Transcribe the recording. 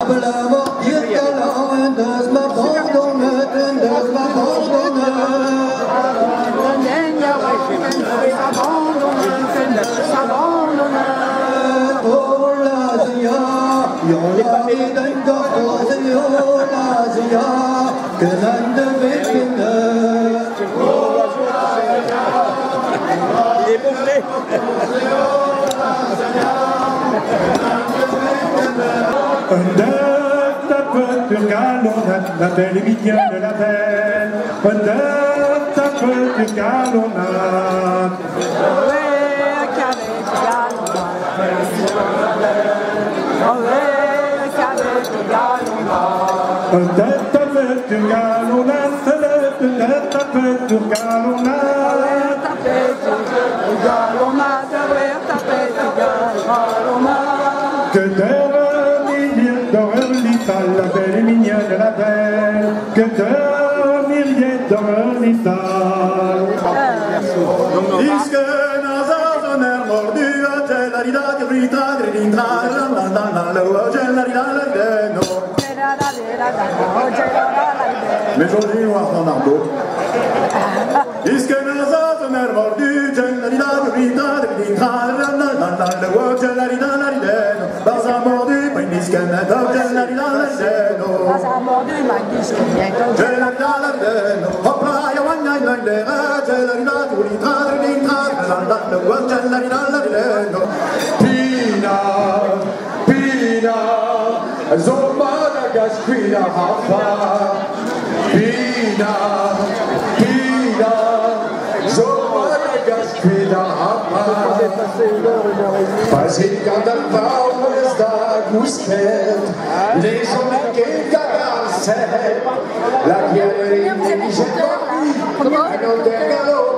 Abalamour dir en deus ma bandonet, en deus ma bandonet. Oh la zia, yon la den gortoz, oh la zia, ken an de vefinet. Il est gonflé. La belle mignonne, la belle, ta petite galonnade. Ta petite galonnade, ta petite galonnade. Que la belle mignonne, la belle, que dormiriez dans l'Italie. Mais aujourd'hui, on va Arnaud. Pina, Pina, zo Madagascar hafa. Pina, Pina, zo Madagascar hafa. Pas gant ar vaouez da gousket, les hommes ket gant La guerre Vous avez chanteur là? Hag an der galop.